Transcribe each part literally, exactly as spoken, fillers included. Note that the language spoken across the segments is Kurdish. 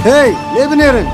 Hey, lê binêrin!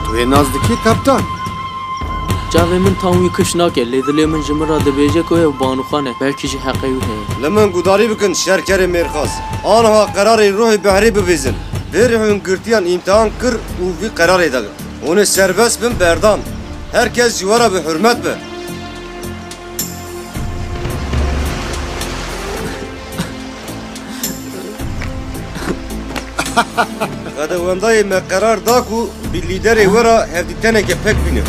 Tu hê nas dikî, kaptan? Çavê min tam wî kiş nake, lê dilê min ji min re dibêje ku ew Banûxan e, belkî jî heqê wî heye. Li min gudarî bikin, şerkerê mêrxas. Aniha qerarê ruhê behrê bibêzin. Vê rihûn girtiyan îmtihan kir û vî qerarê de hûn ê serbest bin berdan. Her kes ji we re bi hurmet be. Xedewendayê me qerar da ku bi lîderê we re hevdîteneke pek bîne.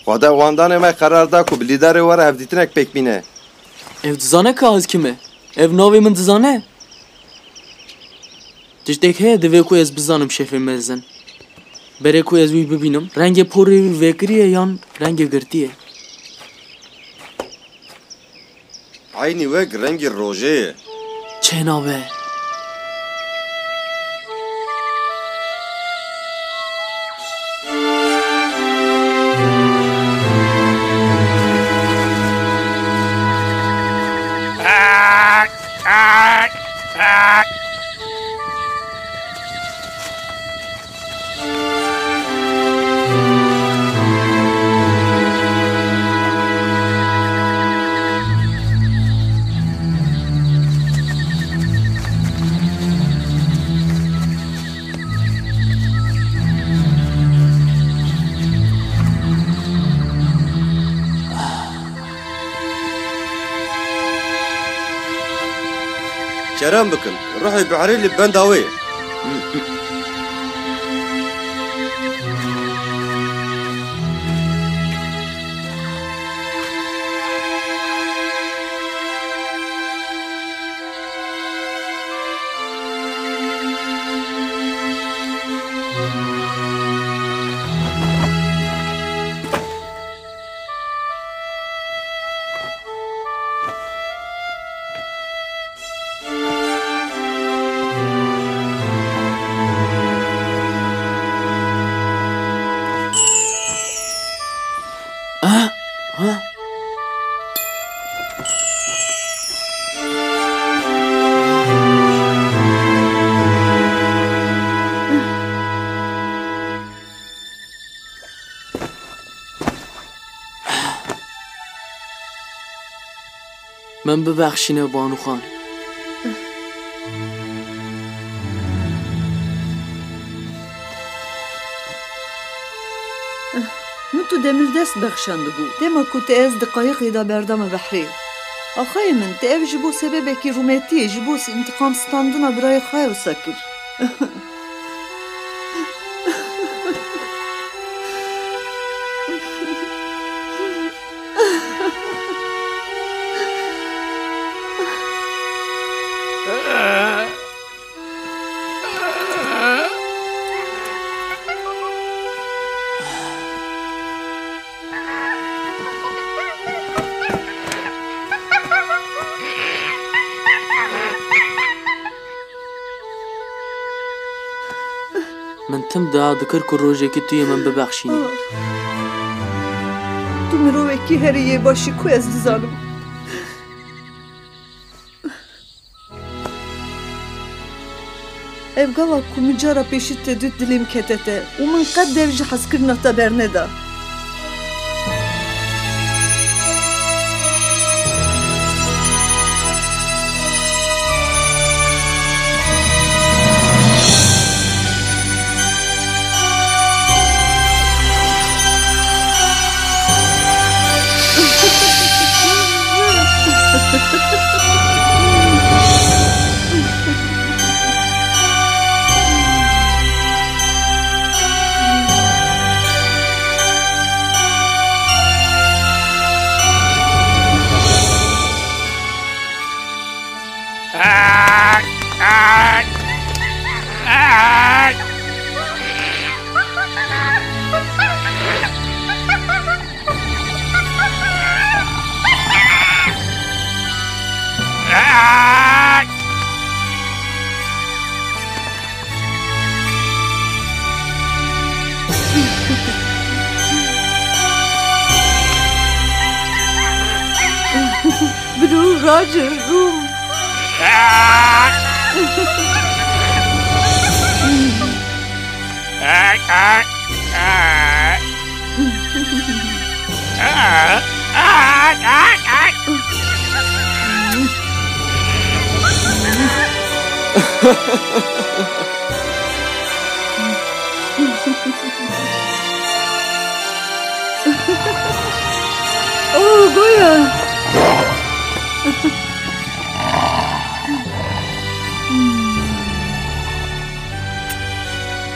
Xwedewandanê me qerar da ku bi lîderê we re hevdîtinek pêk bîne. Ew dizane ka ez kim e? Ev navê min dizane? Tiştek heye divê ku ez bizanim şefê mezin. Berê ku ez wî bibînim, rengê porê wî vekirî ye yan rengê girtî ye? Eynî wek rengê rojê ye. Çênabe. Kerem bikin, ruhê behrê li benda wê ye. Min bibexşîne, Banûxan. Min tu demildest bexşandibû, dema ku te ez di qayiqê de berdame behrê. Axayê min, te ev ji bo sebebekî rûmetiyê, ji bo intiqam standina birayê xwe ya wisa kir. Min tim dua dikir ku rojekî tu yê min bibexşînî. Tu mirovekî herî yê baş î ku ez dizanim. Ev gava ku min cara pêşî te dît dilê min kete te û min qet dev ji hezkirina te berneda. Bro, Roger, Rum. Oh, Goya!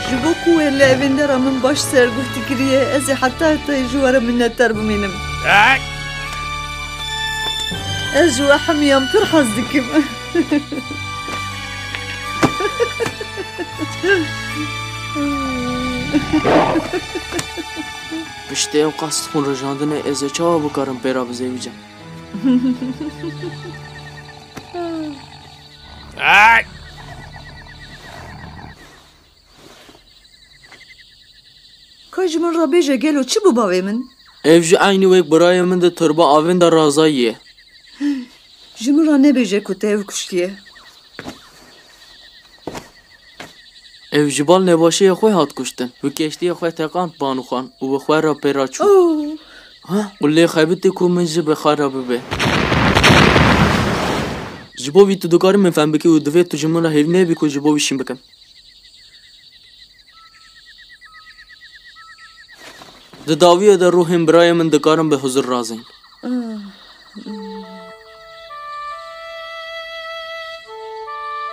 Ji bo ku wê li evîndera min baş serguh dikiriye, ez ê heta hetayê ji we re minnetdar bimînim. Hey! Ez ji we hemiyan pir hez dikim. Piştî ew qas xûn rijandinê ez ê çawa bikarim pê re bizêvîcim? Ay! Ka ji min re bêje, gelo çi bû bavê min? Ev jî eynî wek birayê min di torba avên de razayiye. Ji min re nebêje ku te ew kuştiye. Ev ji bal nêbaşiya xwe hat kuştin. Wî keştiya xwe teqand Banûxan û bi xwe re pê re çû. Oh. Ha? Û lê xebitî ku min jî bi xwe re bibe. Ji bo vî tu dikarî min fem bikî û divê tu ji min re hêvî nebî ku ji bo wî şîn bikim. Di dawiyê de ruhên birayê min dikarin bi huzur razên.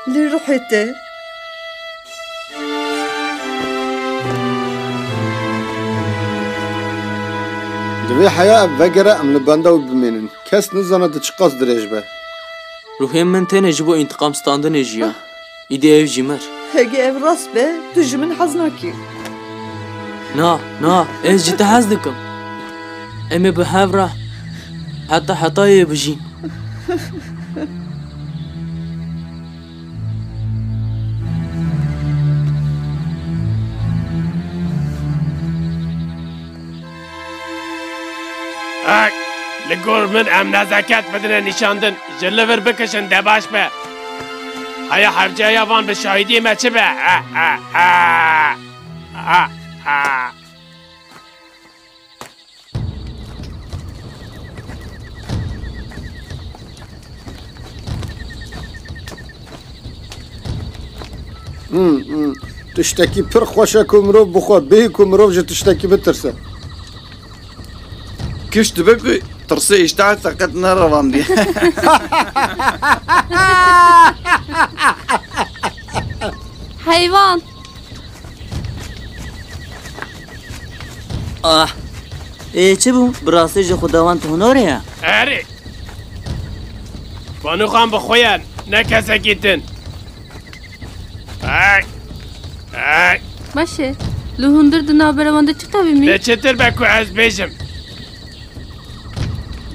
Li ruhê te. Divê heya ev vegere, em li benda wî bimînin. Kes nizane tu çiqas dirêj be. Ruhê min tenê ji bo întiqam standinê jiya. Îdî ev jî mir. Hege ev rast be, tu ji min hez nakî. Na, na, ez ji te hez dikim. Em ê bi hev re heta hetayê bijîn. Ak, li gor min em nezeket bidine nîşandin, ji li vir bikişin de baş be. Haya hevceya van bi şahidiyê me çi be? Ha, ha, ha. Ha, ha. Hmm, hmm. Tiştekî pir xweş e ku mirov bixwe, bêhî ku mirov ji tiştekî bitirse. Giş dibe ku tirsê îştah seqet nerevandiye. Heywan! Ah! Ê, çi bû? Bi rastî ji xudawan tu hunorê ye? Erê! Banûxan bi xwe ye, ne kesekî din. Ay! Ay! Baş e. Li hundir di navbera wan de çi qewimî? De çitir be ku ez bêjim?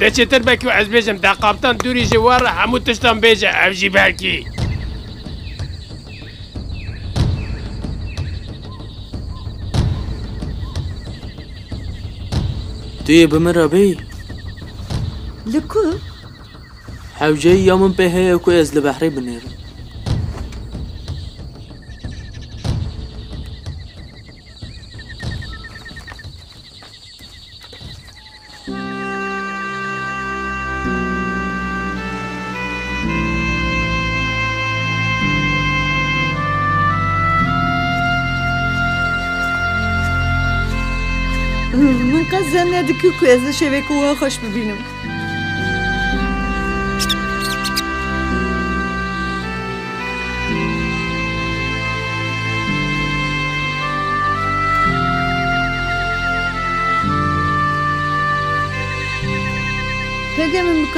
De çitir be ku ez bêjim? De kaptan dûrî ji we re hemû tiştan bêje, ev jî belkî. Tu yê bi min re bêyî? Li ku? Hewceyî ya min pê heye ku ez li behrê binêrim. Min qet zen nedikir ku ez li şeveke wiha xweş bibînim.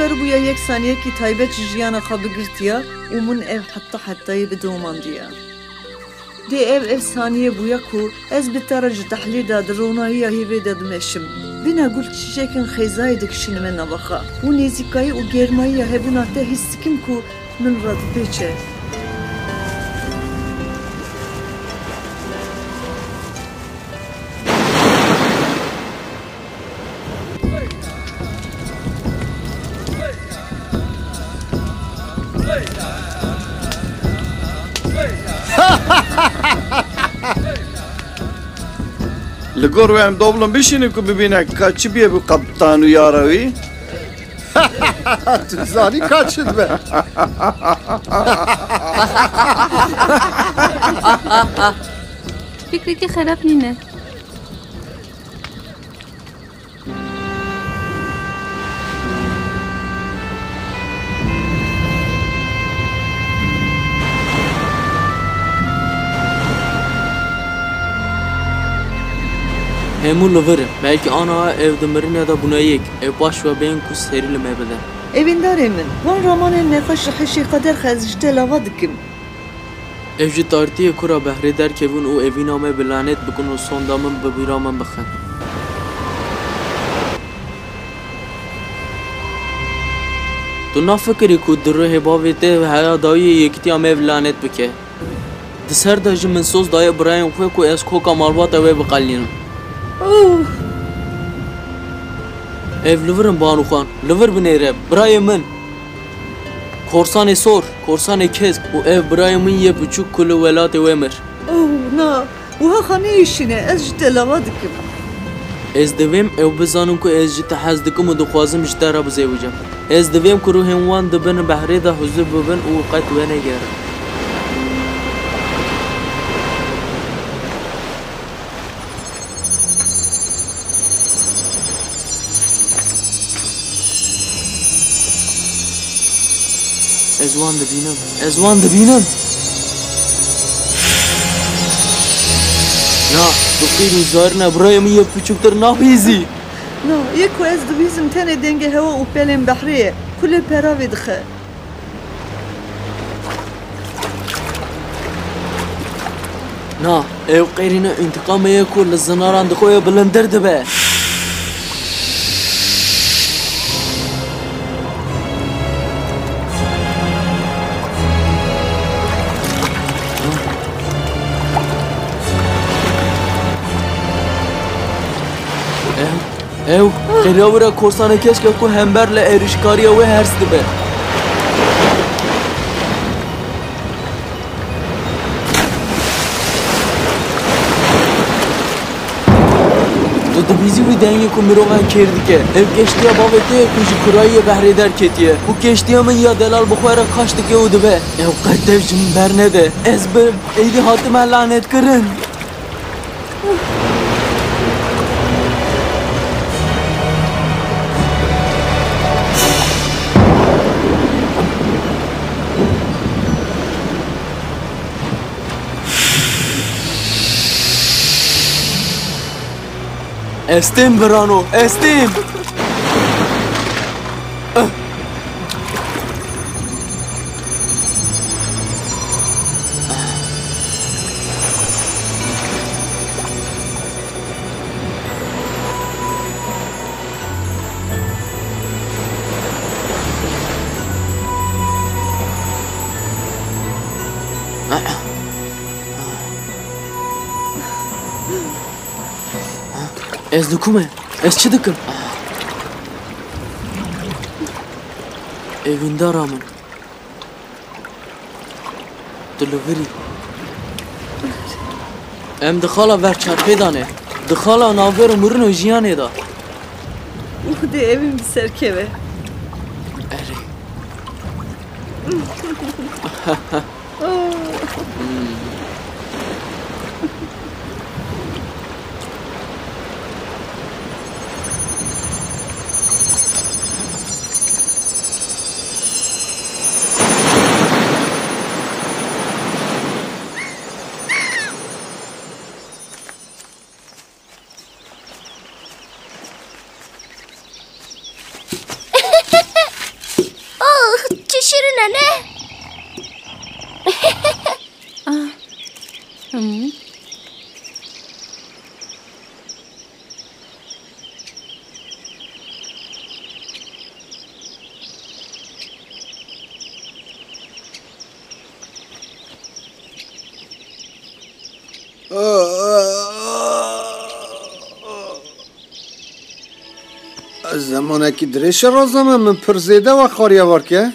Ser bûya yek saniyekî taybet ji jiyana xwe bigirtiya û min ev heta hetayê bidomandiya. Dê ev, ev saniye bûya ku ez bi te re ji dehlê de di ronahiya hêvê de dimeşim. Bîna gul çîçekên xêzayê dikişînime nava xwe û nêzîkayî û germayiya hebûna te hîs dikim ku min re dipêçe. Li gor we em doblim bişînin ku bibîne ka çi bûye bi qeptan û yara wî. Tu zanî ka çi dibe. Fikrekî xerab nîne. Hemû li vir in. Belkî ana ev di mirinê de bûne yek. Ew paş ve bên ku serî li me bide. Evîndarê min, van ramanên nexweş ji hişê qeder xwe ez ji te lava dikim. Ev ji tartiyê kura behrê derkevin û evîna me bi lanet bikin û sonda min bi bîra min bixin. Tu nafikirî ku di ruhê bavê te heya dawiyê yekitiya me bi lanet bike? Di ser de ji min soz daye birayên xwe ku ez koka malbata wê biqelînim. Oh! Ev li vir in Banûxan, li vir binêre, birayê min. Korsanê sor, korsanê kesk û ev birayê min yê biçûk ku li welatê wê mir. Oh, na, wiha xwe neyêşîne, ez ji te lava dikim. Ez divêm ew bizanin ku ez ji te hez dikim û dixwazim ji te re bizewicim. Ez divêm ku ruhên wan di bin behrê de huzur bibin û qet wenegerin. Ez wan dibînim. Ez wan dibînim. Na, tu qîr û zarine birayê min yê biçûktir nabihîzî. Na, yê ku ez dibihîzim tenê dengê hewa û pelên behrê ye, ku lê peravê dixe. Na, ew qêrîna întiqamê ye ku li zinaran dixwe ye bilindir dibe. Ew Ew, qêrya wira korsanê keşke ku hember li êrîşkariya wê hers dibe. Tu dibîzî wî dengê ku mirovan kêr dike. Ew keştiya bavê te ye ku ji kurayiyê behrê derketiye. Û keştiya min ya delal bi xwe re kaş dike û dibe. Ew qet dev ji min bernede. Ez bi êdî hatime lanetkirin. Ez têm birano, ez têm. Ez li ku me? Ez çi dikim? Evîndara min. Tu li vir î. Em di xala ver çarxê de ne. Di xala navbera mirin û jiyanê de. Û Xwedê evîn bi ser keve. Erê. Oh. Anne! Ah. Hmm. Ez zemanekî dirêj raza me, min pir zêde we xwariye varke.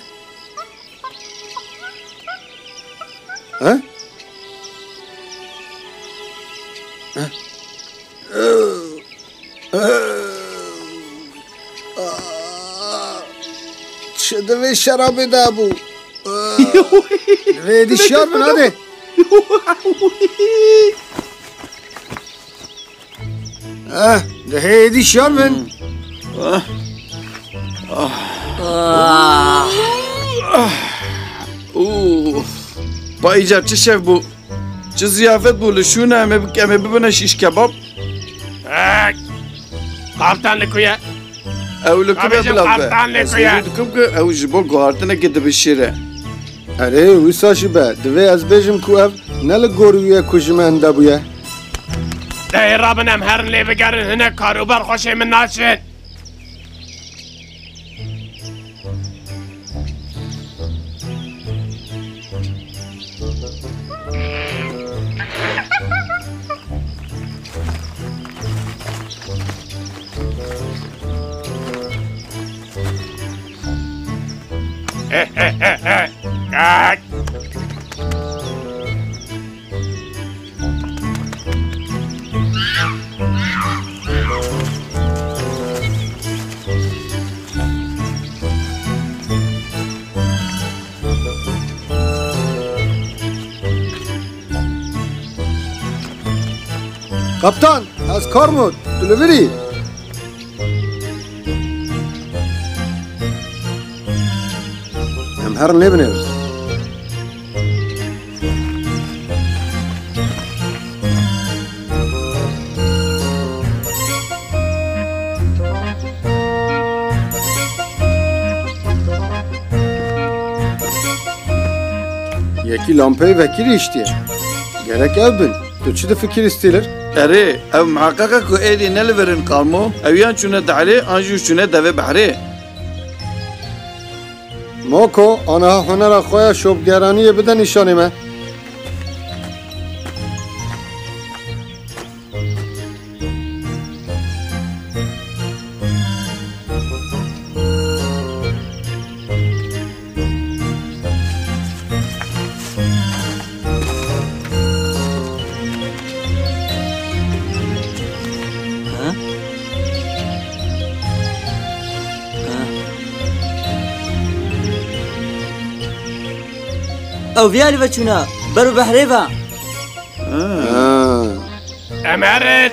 He? He? Çi di vê şerabê de bû? Divê êdî şiyar bin, hadi. Eh, divê êdî şiyar bin. Ah. Ûf. Ba îcar çi şev bû? Çi ziyafet bû, li şûna em ê bik-, em ê bibine şîş kebab? Hey! Kaptan li ku ye? Ew li ku be Kabêjim bila be? Kaptan li Ez ku ye? Hêvî dikim ku ew ji bo guhartinekê dibişire. Erê, wisa jî be, divê ez bêjim ku ev ne li gor wî ye ku ji me hinde bûye. Dehê rabin em herin lê bigerin, hinek karûbar xweşê min naçin. Kaptan, ez Karmo, tu li vir î? Em herin lê binêrin. Yekî lampeyê vekirî hiştiye. Gerek ev bin. Tu çi difikirî, Stîler? Erê, ev miheqeq e ku êdî ne li vir in, Karmo. Ew yan çûne dehlê, an jî çûne devê behrê. Moko, aniha hunera xwe ya şopgeraniyê bide nîşanê me. Ha? Ha. Ew vî alî ve çûne, ber bi behrê ve. Ha. Em herin.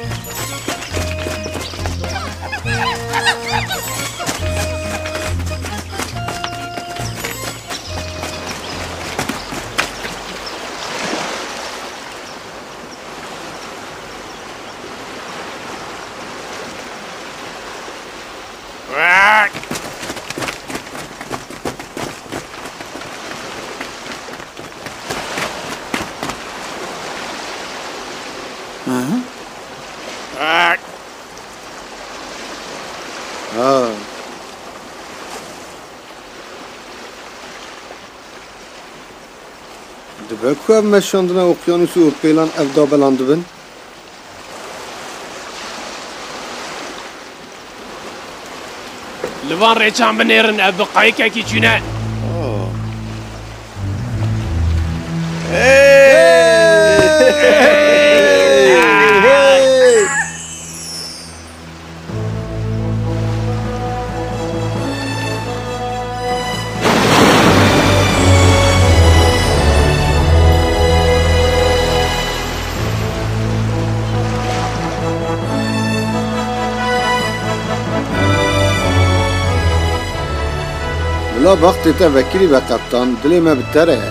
Aha. Ha. Dibe ku ev meşandina okyanûs û pêlan ev dabelan dibin? Li van rêçan binêrin, ev bi qayikekî çûne. Oh. Hey! Hey! Bila bextê te vekirî be, qeptan, dilê me bi te re ye.